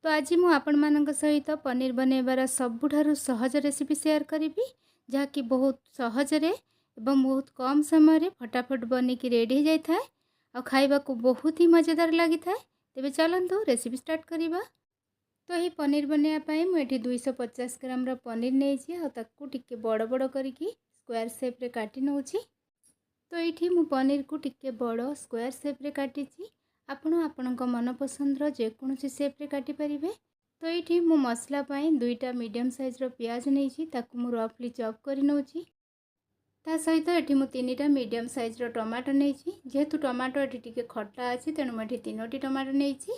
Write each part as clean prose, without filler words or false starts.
ତ ଆଜି ମୁଁ ଆପଣମାନଙ୍କ ସହିତ ପନିର ବନେଇବାର ସବୁଠାରୁ ସହଜ ରେସିପି ସେୟାର କରିବି, ଯାହାକି ବହୁତ ସହଜରେ ଏବଂ ବହୁତ କମ୍ ସମୟରେ ଫଟାଫଟ ବନିକି ରେଡ଼ି ହୋଇଯାଇଥାଏ ଆଉ ଖାଇବାକୁ ବହୁତ ହି ମଜାଦାର ଲାଗିଥାଏ। ତେବେ ଚାଲନ୍ତୁ ରେସିପି ଷ୍ଟାର୍ଟ କରିବା। ତ ଏହି ପନିର ବନେଇବା ପାଇଁ ମୁଁ ଏଠି 250 ଗ୍ରାମର ପନିର ନେଇଛି ଆଉ ତାକୁ ଟିକେ ବଡ଼ ବଡ଼ କରିକି ସ୍କୋୟାର ସେପ୍ରେ କାଟି ନେଉଛି। ତ ଏଇଠି ମୁଁ ପନିରକୁ ଟିକେ ବଡ଼ ସ୍କୋୟାର ସେପ୍ରେ କାଟିଛି। ଆପଣ ଆପଣଙ୍କ ମନପସନ୍ଦର ଯେକୌଣସି ସେପ୍ରେ କାଟିପାରିବେ। ତ ଏଇଠି ମୁଁ ମସଲା ପାଇଁ ଦୁଇଟା ମିଡ଼ିୟମ୍ ସାଇଜ୍ର ପିଆଜ ନେଇଛି, ତାକୁ ମୁଁ ରଫଲି ଚପ୍ କରି ନେଉଛି। ତା ସହିତ ଏଠି ମୁଁ ତିନିଟା ମିଡ଼ିୟମ୍ ସାଇଜ୍ର ଟମାଟୋ ନେଇଛି। ଯେହେତୁ ଟମାଟୋ ଏଠି ଟିକେ ଖଟା ଅଛି, ତେଣୁ ମୁଁ ଏଠି ତିନୋଟି ଟମାଟୋ ନେଇଛି।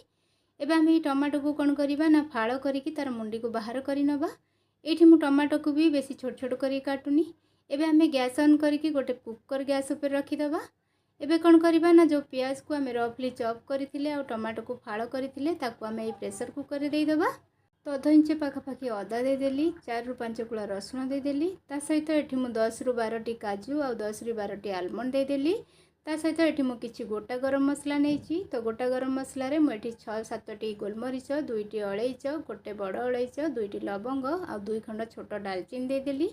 ଏବେ ଆମେ ଏଇ ଟମାଟୋକୁ କ'ଣ କରିବା ନା ଫାଳ କରିକି ତା'ର ମୁଣ୍ଡିକୁ ବାହାର କରି ନେବା। ଏଇଠି ମୁଁ ଟମାଟୋକୁ ବି ବେଶୀ ଛୋଟ ଛୋଟ କରିକି କାଟୁନି। ଏବେ ଆମେ ଗ୍ୟାସ୍ ଅନ୍ କରିକି ଗୋଟେ କୁକର୍ ଗ୍ୟାସ୍ ଉପରେ ରଖିଦେବା। ଏବେ କ'ଣ କରିବା ନା ଯେଉଁ ପିଆଜକୁ ଆମେ ରଫଲି ଚପ୍ କରିଥିଲେ ଆଉ ଟମାଟୋକୁ ଫାଳ କରିଥିଲେ, ତାକୁ ଆମେ ଏଇ ପ୍ରେସର୍ କୁକର୍ରେ ଦେଇଦେବା। ତ ଅଧ ଇଞ୍ଚ ପାଖାପାଖି ଅଦା ଦେଇଦେଲି, 4ରୁ 5 କୁଳା ରସୁଣ ଦେଇଦେଲି। ତା ସହିତ ଏଠି ମୁଁ 10ରୁ 12ଟି କାଜୁ ଆଉ 10ରୁ 12ଟି ଆଲମଣ୍ଡ ଦେଇଦେଲି। ତା ସହିତ ଏଠି ମୁଁ କିଛି ଗୋଟା ଗରମ ମସଲା ନେଇଛି। ତ ଗୋଟା ଗରମ ମସଲାରେ ମୁଁ ଏଠି 6-7ଟି ଗୋଲମରିଚ, ଦୁଇଟି ଅଳେଇଚ, ଗୋଟେ ବଡ଼ ଅଳେଇଚ, ଦୁଇଟି ଲବଙ୍ଗ ଆଉ ଦୁଇ ଖଣ୍ଡ ଛୋଟ ଡାଲଚିନି ଦେଇଦେଲି।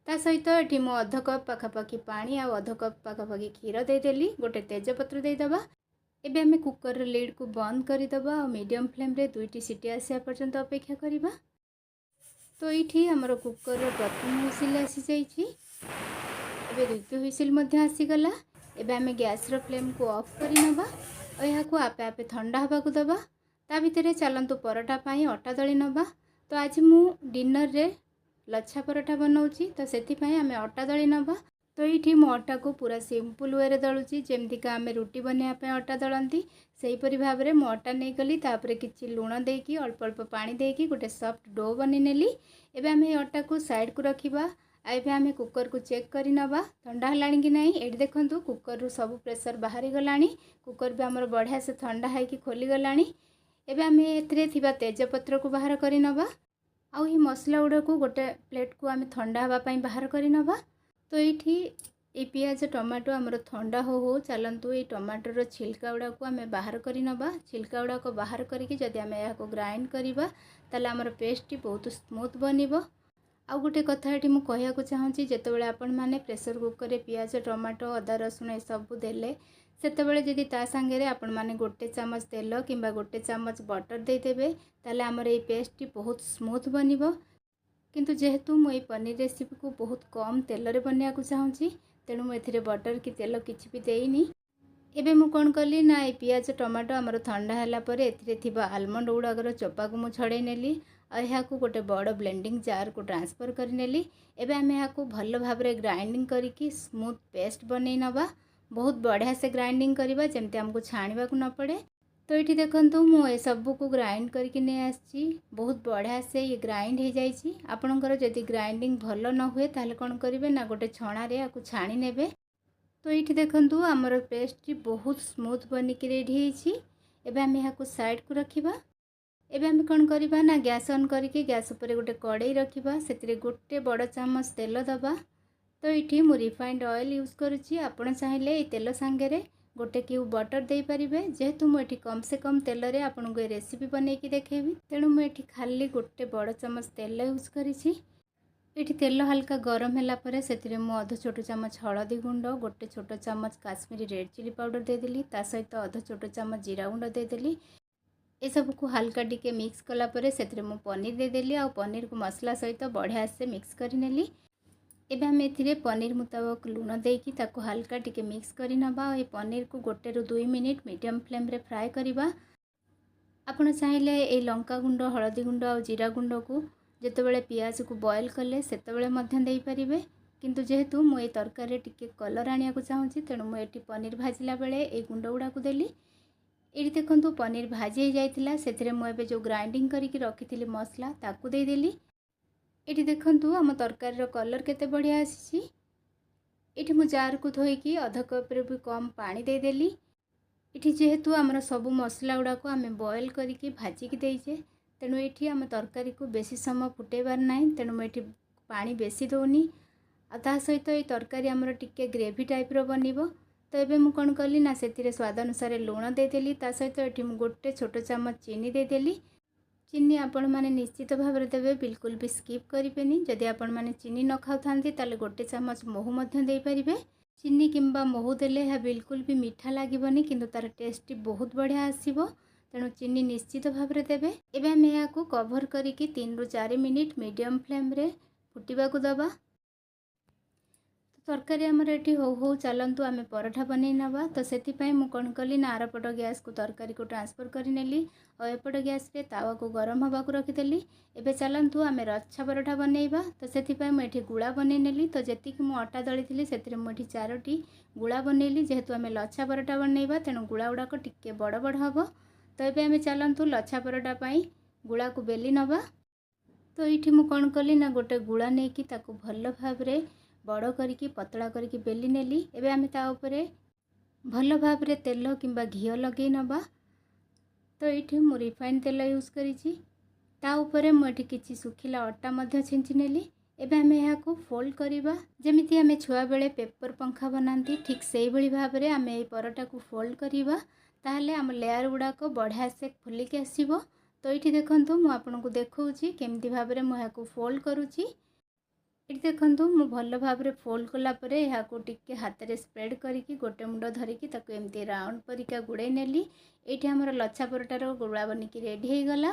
ତା ସହିତ ଏଠି ମୁଁ ଅଧ କପ୍ ପାଖାପାଖି ପାଣି ଆଉ ଅଧ କପ୍ ପାଖାପାଖି କ୍ଷୀର ଦେଇଦେଲି। ଗୋଟେ ତେଜପତ୍ର ଦେଇଦେବା। ଏବେ ଆମେ କୁକର୍ର ଲିଡ଼୍କୁ ବନ୍ଦ କରିଦେବା ଆଉ ମିଡ଼ିୟମ୍ ଫ୍ଲେମ୍ରେ ଦୁଇଟି ସିଟି ଆସିବା ପର୍ଯ୍ୟନ୍ତ ଅପେକ୍ଷା କରିବା। ତ ଏଇଠି ଆମର କୁକର୍ର ପ୍ରଥମ ହୁଇସିଲ୍ ଆସିଯାଇଛି। ଏବେ ଦ୍ୱିତୀୟ ହୁଇସିଲ୍ ମଧ୍ୟ ଆସିଗଲା। ଏବେ ଆମେ ଗ୍ୟାସ୍ର ଫ୍ଲେମ୍କୁ ଅଫ୍ କରିନେବା ଆଉ ଏହାକୁ ଆପେ ଆପେ ଥଣ୍ଡା ହେବାକୁ ଦେବା। ତା ଭିତରେ ଚାଲନ୍ତୁ ପରଟା ପାଇଁ ଅଟା ଦଳି ନେବା। ତ ଆଜି ମୁଁ ଡିନରରେ ଲଚ୍ଛା ପରଟା ବନାଉଛି, ତ ସେଥିପାଇଁ ଆମେ ଅଟା ଦଳି ନେବା। ତ ଏଇଠି ମୁଁ ଅଟାକୁ ପୁରା ସିମ୍ପଲ୍ ୱେରେ ଦଳୁଛି। ଯେମିତିକା ଆମେ ରୁଟି ବନେଇବା ପାଇଁ ଅଟା ଦଳନ୍ତି, ସେହିପରି ଭାବରେ ମୁଁ ଅଟା ନେଇଗଲି। ତାପରେ କିଛି ଲୁଣ ଦେଇକି, ଅଳ୍ପ ଅଳ୍ପ ପାଣି ଦେଇକି ଗୋଟେ ସଫ୍ଟ do ବନେଇ ନେଲି। ଏବେ ଆମେ ଏଇ ଅଟାକୁ ସାଇଡ଼କୁ ରଖିବା ଆଉ ଏବେ ଆମେ କୁକରକୁ ଚେକ୍ କରି ନେବା ଥଣ୍ଡା ହେଲାଣି କି ନାହିଁ। ଏଇଠି ଦେଖନ୍ତୁ, କୁକରରୁ ସବୁ ପ୍ରେସର ବାହାରିଗଲାଣି। କୁକର ବି ଆମର ବଢ଼ିଆ ସେ ଥଣ୍ଡା ହେଇକି ଖୋଲିଗଲାଣି। ଏବେ ଆମେ ଏଥିରେ ଥିବା ତେଜପତ୍ରକୁ ବାହାର କରି ନେବା ଆଉ ଏଇ ମସଲା ଗୁଡ଼ାକୁ ଗୋଟେ ପ୍ଲେଟ୍କୁ ଆମେ ଥଣ୍ଡା ହେବା ପାଇଁ ବାହାର କରି ନେବା। ତ ଏଇଠି ଏଇ ପିଆଜ ଟମାଟୋ ଆମର ଥଣ୍ଡା ହଉ ହଉ ଚାଲନ୍ତୁ ଏଇ ଟମାଟୋର ଛିଲକା ଗୁଡ଼ାକୁ ଆମେ ବାହାର କରି ନେବା। ଛିଲକା ଗୁଡ଼ାକ ବାହାର କରିକି ଯଦି ଆମେ ଏହାକୁ ଗ୍ରାଇଣ୍ଡ କରିବା, ତାହେଲେ ଆମର ପେଷ୍ଟଟି ବହୁତ ସ୍ମୁଥ୍ ବନିବ। ଆଉ ଗୋଟେ କଥା ଏଠି ମୁଁ କହିବାକୁ ଚାହୁଁଛି, ଯେତେବେଳେ ଆପଣମାନେ ପ୍ରେସର କୁକରରେ ପିଆଜ, ଟମାଟୋ, ଅଦା, ରସୁଣ ଏସବୁ ଦେଲେ, ସେତେବେଳେ ଯଦି ତା ସାଙ୍ଗରେ ଆପଣମାନେ ଗୋଟେ ଚାମଚ ତେଲ କିମ୍ବା ଗୋଟେ ଚାମଚ ବଟର୍ ଦେଇଦେବେ, ତାହେଲେ ଆମର ଏଇ ପେଷ୍ଟଟି ବହୁତ ସ୍ମୁଥ୍ ବନିବ। କିନ୍ତୁ ଯେହେତୁ ମୁଁ ଏଇ ପନିର ରେସିପିକୁ ବହୁତ କମ୍ ତେଲରେ ବନେଇବାକୁ ଚାହୁଁଛି, ତେଣୁ ମୁଁ ଏଥିରେ ବଟର୍ କି ତେଲ କିଛି ବି ଦେଇନି। ଏବେ ମୁଁ କ'ଣ କଲି ନା ଏଇ ପିଆଜ ଟମାଟୋ ଆମର ଥଣ୍ଡା ହେଲା ପରେ ଏଥିରେ ଥିବା ଆଲମଣ୍ଡ ଗୁଡ଼ାକର ଚୋପାକୁ ମୁଁ ଛଡ଼େଇ ନେଲି ଆଉ ଏହାକୁ ଗୋଟେ ବଡ଼ ବ୍ଲେଣ୍ଡିଂ ଜାର୍କୁ ଟ୍ରାନ୍ସଫର୍ କରିନେଲି। ଏବେ ଆମେ ଏହାକୁ ଭଲ ଭାବରେ ଗ୍ରାଇଣ୍ଡିଂ କରିକି ସ୍ମୁଥ୍ ପେଷ୍ଟ ବନେଇ ନେବା। ବହୁତ ବଢ଼ିଆ ସେ ଗ୍ରାଇଣ୍ଡିଂ କରିବା, ଯେମିତି ଆମକୁ ଛାଣିବାକୁ ନ ପଡ଼େ। ତ ଏଇଠି ଦେଖନ୍ତୁ, ମୁଁ ଏସବୁକୁ ଗ୍ରାଇଣ୍ଡ କରିକି ନେଇ ଆସିଛି। ବହୁତ ବଢ଼ିଆ ସେ ଇଏ ଗ୍ରାଇଣ୍ଡ ହେଇଯାଇଛି। ଆପଣଙ୍କର ଯଦି ଗ୍ରାଇଣ୍ଡିଂ ଭଲ ନ ହୁଏ, ତାହେଲେ କ'ଣ କରିବେ ନା ଗୋଟେ ଛଣାରେ ଏହାକୁ ଛାଣି ନେବେ। ତ ଏଇଠି ଦେଖନ୍ତୁ, ଆମର ପେଷ୍ଟଟି ବହୁତ ସ୍ମୁଥ୍ ବନିକି ରେଡ଼ି ହେଇଛି। ଏବେ ଆମେ ଏହାକୁ ସାଇଡ଼କୁ ରଖିବା। ଏବେ ଆମେ କ'ଣ କରିବା ନା ଗ୍ୟାସ୍ ଅନ୍ କରିକି ଗ୍ୟାସ୍ ଉପରେ ଗୋଟେ କଡ଼େଇ ରଖିବା। ସେଥିରେ ଗୋଟେ ବଡ଼ ଚାମଚ ତେଲ ଦେବା। ତ ଏଇଠି ମୁଁ ରିଫାଇଣ୍ଡ ଅଏଲ୍ ୟୁଜ୍ କରୁଛି। ଆପଣ ଚାହିଁଲେ ଏଇ ତେଲ ସାଙ୍ଗରେ ଗୋଟେ କ୍ୟୁବ୍ ବଟର୍ ଦେଇପାରିବେ। ଯେହେତୁ ମୁଁ ଏଠି କମ୍ ସେ କମ୍ ତେଲରେ ଆପଣଙ୍କୁ ଏ ରେସିପି ବନେଇକି ଦେଖେଇବି, ତେଣୁ ମୁଁ ଏଠି ଖାଲି ଗୋଟେ ବଡ଼ ଚାମଚ ତେଲ ୟୁଜ୍ କରିଛି। ଏଠି ତେଲ ହାଲକା ଗରମ ହେଲା ପରେ ସେଥିରେ ମୁଁ ଅଧ ଛୋଟ ଚାମଚ ହଳଦୀ ଗୁଣ୍ଡ, ଗୋଟେ ଛୋଟ ଚାମଚ କାଶ୍ମୀରୀ ରେଡ଼୍ ଚିଲି ପାଉଡ଼ର ଦେଇଦେଲି। ତା ସହିତ ଅଧ ଛୋଟ ଚାମଚ ଜିରା ଗୁଣ୍ଡ ଦେଇଦେଲି। ଏସବୁକୁ ହାଲକା ଟିକେ ମିକ୍ସ କଲା ପରେ ସେଥିରେ ମୁଁ ପନିର ଦେଇଦେଲି ଆଉ ପନିରକୁ ମସଲା ସହିତ ବଢ଼ିଆ ସେ ମିକ୍ସ କରିନେଲି। ଏବେ ଆମେ ଏଥିରେ ପନିର ମୁତାବକ ଲୁଣ ଦେଇକି ତାକୁ ହାଲକା ଟିକେ ମିକ୍ସ କରି ନେବା ଆଉ ଏ ପନିରକୁ 1ରୁ 2 ମିନିଟ୍ ମିଡ଼ିୟମ୍ ଫ୍ଲେମ୍ରେ ଫ୍ରାଏ କରିବା। ଆପଣ ଚାହିଁଲେ ଏଇ ଲଙ୍କା ଗୁଣ୍ଡ, ହଳଦୀ ଗୁଣ୍ଡ ଆଉ ଜିରା ଗୁଣ୍ଡକୁ ଯେତେବେଳେ ପିଆଜକୁ ବଏଲ୍ କଲେ, ସେତେବେଳେ ମଧ୍ୟ ଦେଇପାରିବେ। କିନ୍ତୁ ଯେହେତୁ ମୁଁ ଏଇ ତରକାରୀରେ ଟିକେ କଲର୍ ଆଣିବାକୁ ଚାହୁଁଛି, ତେଣୁ ମୁଁ ଏଠି ପନିର ଭାଜିଲା ବେଳେ ଏଇ ଗୁଣ୍ଡ ଗୁଡ଼ାକୁ ଦେଲି। ଏଇଠି ଦେଖନ୍ତୁ, ପନିର ଭାଜି ହେଇଯାଇଥିଲା। ସେଥିରେ ମୁଁ ଏବେ ଯେଉଁ ଗ୍ରାଇଣ୍ଡିଙ୍ଗ କରିକି ରଖିଥିଲି ମସଲା, ତାକୁ ଦେଇଦେଲି। ଏଠି ଦେଖନ୍ତୁ, ଆମ ତରକାରୀର କଲର୍ କେତେ ବଢ଼ିଆ ଆସିଛି। ଏଠି ମୁଁ ଜାରକୁ ଧୋଇକି ଅଧ କପ୍ରୁ ବି କମ୍ ପାଣି ଦେଇଦେଲି। ଏଠି ଯେହେତୁ ଆମର ସବୁ ମସଲା ଗୁଡ଼ାକୁ ଆମେ ବଏଲ୍ କରିକି ଭାଜିକି ଦେଇଛେ, ତେଣୁ ଏଠି ଆମ ତରକାରୀକୁ ବେଶୀ ସମୟ ଫୁଟେଇବାର ନାହିଁ। ତେଣୁ ମୁଁ ଏଠି ପାଣି ବେଶୀ ଦେଉନି। ଆଉ ତା ସହିତ ଏଇ ତରକାରୀ ଆମର ଟିକେ ଗ୍ରେଭି ଟାଇପ୍ର ବନିବ। ତ ଏବେ ମୁଁ କ'ଣ କଲି ନା ସେଥିରେ ସ୍ୱାଦ ଅନୁସାରେ ଲୁଣ ଦେଇଦେଲି। ତା ସହିତ ଏଠି ମୁଁ ଗୋଟେ ଛୋଟ ଚାମଚ ଚିନି ଦେଇଦେଲି। ଚିନି ଆପଣମାନେ ନିଶ୍ଚିତ ଭାବରେ ଦେବେ, ବିଲକୁଲ ବି ସ୍କିପ୍ କରିବେନି। ଯଦି ଆପଣମାନେ ଚିନି ନ ଖାଉଥାନ୍ତି, ତାହେଲେ ଗୋଟେ ଚାମଚ ମହୁ ମଧ୍ୟ ଦେଇପାରିବେ। ଚିନି କିମ୍ବା ମହୁ ଦେଲେ ଏହା ବିଲକୁଲ ବି ମିଠା ଲାଗିବନି, କିନ୍ତୁ ତା'ର ଟେଷ୍ଟଟି ବହୁତ ବଢ଼ିଆ ଆସିବ। ତେଣୁ ଚିନି ନିଶ୍ଚିତ ଭାବରେ ଦେବେ। ଏବେ ଆମେ ଏହାକୁ କଭର୍ କରିକି 3ରୁ 4 ମିନିଟ୍ ମିଡ଼ିୟମ୍ ଫ୍ଲେମ୍ରେ ଫୁଟିବାକୁ ଦେବା। ତରକାରୀ ଆମର ଏଠି ହଉ ହଉ ଚାଲନ୍ତୁ ଆମେ ପରଠା ବନେଇ ନେବା। ତ ସେଥିପାଇଁ ମୁଁ କ'ଣ କଲି ନା, ଆରପଟ ଗ୍ୟାସ୍କୁ ତରକାରୀକୁ ଟ୍ରାନ୍ସଫର୍ କରିନେଲି ଆଉ ଏପଟ ଗ୍ୟାସ୍ରେ ତାୱାକୁ ଗରମ ହେବାକୁ ରଖିଦେଲି। ଏବେ ଚାଲନ୍ତୁ ଆମେ ଲଚ୍ଛା ପରଠା ବନେଇବା। ତ ସେଥିପାଇଁ ମୁଁ ଏଠି ଗୁଳା ବନେଇ ନେଲି। ତ ଯେତିକି ମୁଁ ଅଟା ଦଳିଥିଲି, ସେଥିରେ ମୁଁ ଏଠି ଚାରୋଟି ଗୁଳା ବନେଇଲି। ଯେହେତୁ ଆମେ ଲଚ୍ଛା ପରଟା ବନେଇବା, ତେଣୁ ଗୁଳା ଗୁଡ଼ାକ ଟିକେ ବଡ଼ ବଡ଼ ହେବ। ତ ଏବେ ଆମେ ଚାଲନ୍ତୁ ଲଚ୍ଛା ପରଟା ପାଇଁ ଗୁଳାକୁ ବେଲି ନେବା। ତ ଏଇଠି ମୁଁ କ'ଣ କଲି ନା, ଗୋଟେ ଗୁଳା ନେଇକି ତାକୁ ଭଲ ଭାବରେ ବଡ଼ କରିକି, ପତଳା କରିକି ବେଲି ନେଲି। ଏବେ ଆମେ ତା ଉପରେ ଭଲ ଭାବରେ ତେଲ କିମ୍ବା ଘିଅ ଲଗେଇ ନେବା। ତ ଏଇଠି ମୁଁ ରିଫାଇନ୍ ତେଲ ୟୁଜ୍ କରିଛି। ତା ଉପରେ ମୁଁ ଏଠି କିଛି ଶୁଖିଲା ଅଟା ମଧ୍ୟ ଛିଞ୍ଚି ନେଲି। ଏବେ ଆମେ ଏହାକୁ ଫୋଲ୍ଡ କରିବା। ଯେମିତି ଆମେ ଛୁଆବେଳେ ପେପର୍ ପଙ୍ଖା ବନାନ୍ତି, ଠିକ୍ ସେଇଭଳି ଭାବରେ ଆମେ ଏଇ ପରଟାକୁ ଫୋଲ୍ଡ କରିବା। ତାହେଲେ ଆମ ଲେୟାର ଗୁଡ଼ାକ ବଢ଼ିଆ ସେ ଫୁଲିକି ଆସିବ। ତ ଏଇଠି ଦେଖନ୍ତୁ, ମୁଁ ଆପଣଙ୍କୁ ଦେଖାଉଛି କେମିତି ଭାବରେ ମୁଁ ଏହାକୁ ଫୋଲ୍ଡ କରୁଛି। ଏଠି ଦେଖନ୍ତୁ, ମୁଁ ଭଲ ଭାବରେ ଫୋଲ୍ଡ କଲା ପରେ ଏହାକୁ ଟିକେ ହାତରେ ସ୍ପ୍ରେଡ଼୍ କରିକି, ଗୋଟେ ମୁଣ୍ଡ ଧରିକି ତାକୁ ଏମିତି ରାଉଣ୍ଡ ପରିକା ଗୁଡ଼େଇ ନେଲି। ଏଇଠି ଆମର ଲଚ୍ଛା ପରଟାର ଗୁଳା ବନିକି ରେଡ଼ି ହେଇଗଲା।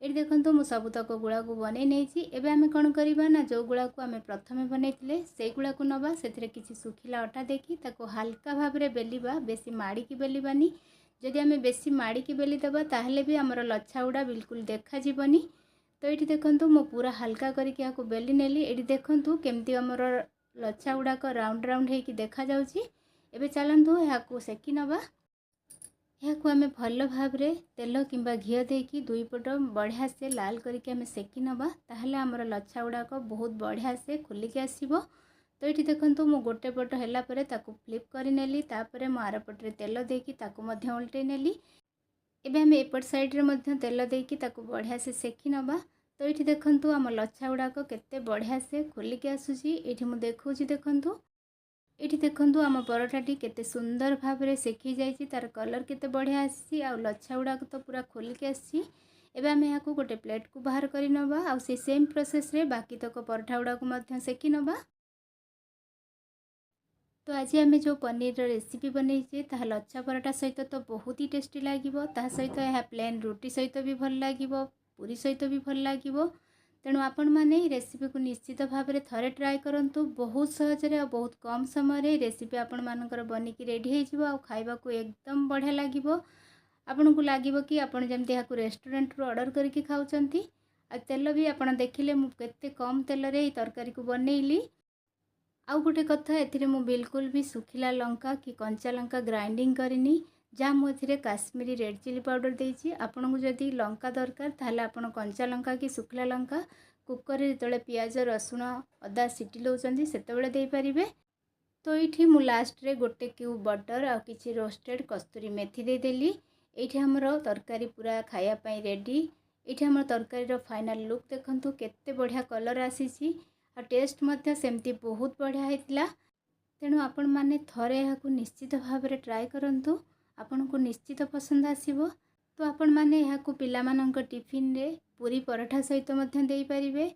ଏଠି ଦେଖନ୍ତୁ, ମୁଁ ସବୁତକ ଗୁଳାକୁ ବନେଇ ନେଇଛି। ଏବେ ଆମେ କ'ଣ କରିବା ନା, ଯେଉଁ ଗୁଳାକୁ ଆମେ ପ୍ରଥମେ ବନେଇଥିଲେ, ସେଇ ଗୁଳାକୁ ନେବା। ସେଥିରେ କିଛି ଶୁଖିଲା ଅଟା ଦେଇକି ତାକୁ ହାଲକା ଭାବରେ ବେଲିବା, ବେଶୀ ମାଡ଼ିକି ବେଲିବାନି। ଯଦି ଆମେ ବେଶୀ ମାଡ଼ିକି ବେଲିଦେବା, ତାହେଲେ ବି ଆମର ଲଚ୍ଛା ଗୁଡ଼ା ବିଲକୁଲ ଦେଖାଯିବନି। ତ ଏଇଠି ଦେଖନ୍ତୁ, ମୁଁ ପୁରା ହାଲକା କରିକି ଏହାକୁ ବେଲି ନେଲି। ଏଇଠି ଦେଖନ୍ତୁ, କେମିତି ଆମର ଲଚ୍ଛା ଗୁଡ଼ାକ ରାଉଣ୍ଡ ରାଉଣ୍ଡ ହେଇକି ଦେଖାଯାଉଛି। ଏବେ ଚାଲନ୍ତୁ ଏହାକୁ ସେକି ନେବା। ଏହାକୁ ଆମେ ଭଲ ଭାବରେ ତେଲ କିମ୍ବା ଘିଅ ଦେଇକି ଦୁଇ ପଟ ବଢ଼ିଆ ସେ ଲାଲ କରିକି ଆମେ ସେକି ନେବା। ତାହେଲେ ଆମର ଲଚ୍ଛା ଗୁଡ଼ାକ ବହୁତ ବଢ଼ିଆ ସେ ଖୋଲିକି ଆସିବ। ତ ଏଇଠି ଦେଖନ୍ତୁ, ମୁଁ ଗୋଟେ ପଟ ହେଲା ପରେ ତାକୁ ଫ୍ଲିପ୍ କରିନେଲି। ତାପରେ ମୁଁ ଆର ପଟରେ ତେଲ ଦେଇକି ତାକୁ ମଧ୍ୟ ଓଲଟେଇ ନେଲି। ଏବେ ଆମେ ଏପଟ ସାଇଡ଼୍ରେ ମଧ୍ୟ ତେଲ ଦେଇକି ତାକୁ ବଢ଼ିଆ ସେ ସେକି ନେବା। ତ ଏଇଠି ଦେଖନ୍ତୁ, ଆମ ଲଚ୍ଛା ଗୁଡ଼ାକ କେତେ ବଢ଼ିଆ ସେ ଖୋଲିକି ଆସୁଛି। ଏଇଠି ମୁଁ ଦେଖାଉଛି, ଦେଖନ୍ତୁ। ଏଇଠି ଦେଖନ୍ତୁ, ଆମ ପରଟାଟି କେତେ ସୁନ୍ଦର ଭାବରେ ସେକି ଯାଇଛି, ତାର କଲର୍ କେତେ ବଢ଼ିଆ ଆସିଛି ଆଉ ଲଚ୍ଛା ଗୁଡ଼ାକ ତ ପୁରା ଖୋଲିକି ଆସିଛି। ଏବେ ଆମେ ଏହାକୁ ଗୋଟେ ପ୍ଲେଟ୍କୁ ବାହାର କରି ନେବା ଆଉ ସେଇ ସେମ୍ ପ୍ରୋସେସ୍ରେ ବାକି ତକ ପରଠା ଗୁଡ଼ାକୁ ମଧ୍ୟ ସେକି ନେବା। ତ ଆଜି ଆମେ ଯେଉଁ ପନିରର ରେସିପି ବନେଇଛେ, ତାହା ଲଚ୍ଛା ପରଟା ସହିତ ତ ବହୁତ ହି ଟେଷ୍ଟି ଲାଗିବ। ତାହା ସହିତ ଏହା ପ୍ଲେନ୍ ରୁଟି ସହିତ ବି ଭଲ ଲାଗିବ, ପୁରୀ ସହିତ ବି ଭଲ ଲାଗିବ। ତେଣୁ ଆପଣମାନେ ଏହି ରେସିପିକୁ ନିଶ୍ଚିତ ଭାବରେ ଥରେ ଟ୍ରାଏ କରନ୍ତୁ। ବହୁତ ସହଜରେ ଆଉ ବହୁତ କମ୍ ସମୟରେ ଏହି ରେସିପି ଆପଣମାନଙ୍କର ବନିକି ରେଡ଼ି ହେଇଯିବ ଆଉ ଖାଇବାକୁ ଏକଦମ ବଢ଼ିଆ ଲାଗିବ। ଆପଣଙ୍କୁ ଲାଗିବ କି ଆପଣ ଯେମିତି ଏହାକୁ ରେଷ୍ଟୁରାଣ୍ଟରୁ ଅର୍ଡ଼ର କରିକି ଖାଉଛନ୍ତି। ଆଉ ତେଲ ବି ଆପଣ ଦେଖିଲେ, ମୁଁ କେତେ କମ୍ ତେଲରେ ଏହି ତରକାରୀକୁ ବନେଇଲି। ଆଉ ଗୋଟେ କଥା, ଏଥିରେ ମୁଁ ବିଲକୁଲ ବି ଶୁଖିଲା ଲଙ୍କା କି କଞ୍ଚା ଲଙ୍କା ଗ୍ରାଇଣ୍ଡିଙ୍ଗ କରିନି, ଯାହା ମୁଁ ଏଥିରେ କାଶ୍ମୀରୀ ରେଡ଼୍ ଚିଲି ପାଉଡ଼ର ଦେଇଛି। ଆପଣଙ୍କୁ ଯଦି ଲଙ୍କା ଦରକାର, ତାହେଲେ ଆପଣ କଞ୍ଚା ଲଙ୍କା କି ଶୁଖିଲା ଲଙ୍କା କୁକରରେ ଯେତେବେଳେ ପିଆଜ, ରସୁଣ, ଅଦା ସିଟି ଦେଉଛନ୍ତି, ସେତେବେଳେ ଦେଇପାରିବେ। ତ ଏଇଠି ମୁଁ ଲାଷ୍ଟରେ ଗୋଟେ କ୍ୟୁବ୍ ବଟର୍ ଆଉ କିଛି ରୋଷ୍ଟେଡ଼୍ କସ୍ତୁରୀ ମେଥି ଦେଇଦେଲି। ଏଇଠି ଆମର ତରକାରୀ ପୁରା ଖାଇବା ପାଇଁ ରେଡ଼ି। ଏଇଠି ଆମର ତରକାରୀର ଫାଇନାଲ୍ ଲୁକ୍ ଦେଖନ୍ତୁ, କେତେ ବଢ଼ିଆ କଲର୍ ଆସିଛି ଆଉ ଟେଷ୍ଟ ମଧ୍ୟ ସେମିତି ବହୁତ ବଢ଼ିଆ ହେଇଥିଲା। ତେଣୁ ଆପଣମାନେ ଥରେ ଏହାକୁ ନିଶ୍ଚିତ ଭାବରେ ଟ୍ରାଏ କରନ୍ତୁ, ଆପଣଙ୍କୁ ନିଶ୍ଚିତ ପସନ୍ଦ ଆସିବ। ତ ଆପଣମାନେ ଏହାକୁ ପିଲାମାନଙ୍କ ଟିଫିନରେ ପୁରୀ, ପରଠା ସହିତ ମଧ୍ୟ ଦେଇପାରିବେ।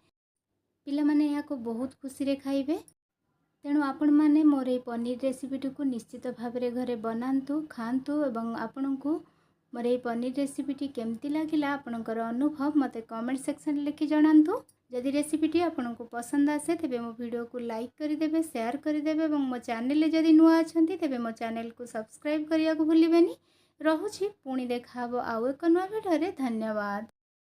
ପିଲାମାନେ ଏହାକୁ ବହୁତ ଖୁସିରେ ଖାଇବେ। ତେଣୁ ଆପଣମାନେ ମୋର ଏଇ ପନିର ରେସିପିଟିକୁ ନିଶ୍ଚିତ ଭାବରେ ଘରେ ବନାନ୍ତୁ, ଖାଆନ୍ତୁ ଏବଂ ଆପଣଙ୍କୁ ମୋର ଏଇ ପନିର ରେସିପିଟି କେମିତି ଲାଗିଲା, ଆପଣଙ୍କର ଅନୁଭବ ମୋତେ କମେଣ୍ଟ ସେକ୍ସନରେ ଲେଖି ଜଣାନ୍ତୁ। ଯଦି ରେସିପିଟି ଆପଣଙ୍କୁ ପସନ୍ଦ ଆସେ, ତେବେ ମୋ ଭିଡ଼ିଓକୁ ଲାଇକ୍ କରିଦେବେ, ସେୟାର କରିଦେବେ ଏବଂ ମୋ ଚ୍ୟାନେଲରେ ଯଦି ନୂଆ ଅଛନ୍ତି, ତେବେ ମୋ ଚ୍ୟାନେଲକୁ ସବସ୍କ୍ରାଇବ୍ କରିବାକୁ ଭୁଲିବେନି। ରହୁଛି, ପୁଣି ଦେଖାହେବ ଆଉ ଏକ ନୂଆ ଭିଡ଼ିଓରେ। ଧନ୍ୟବାଦ।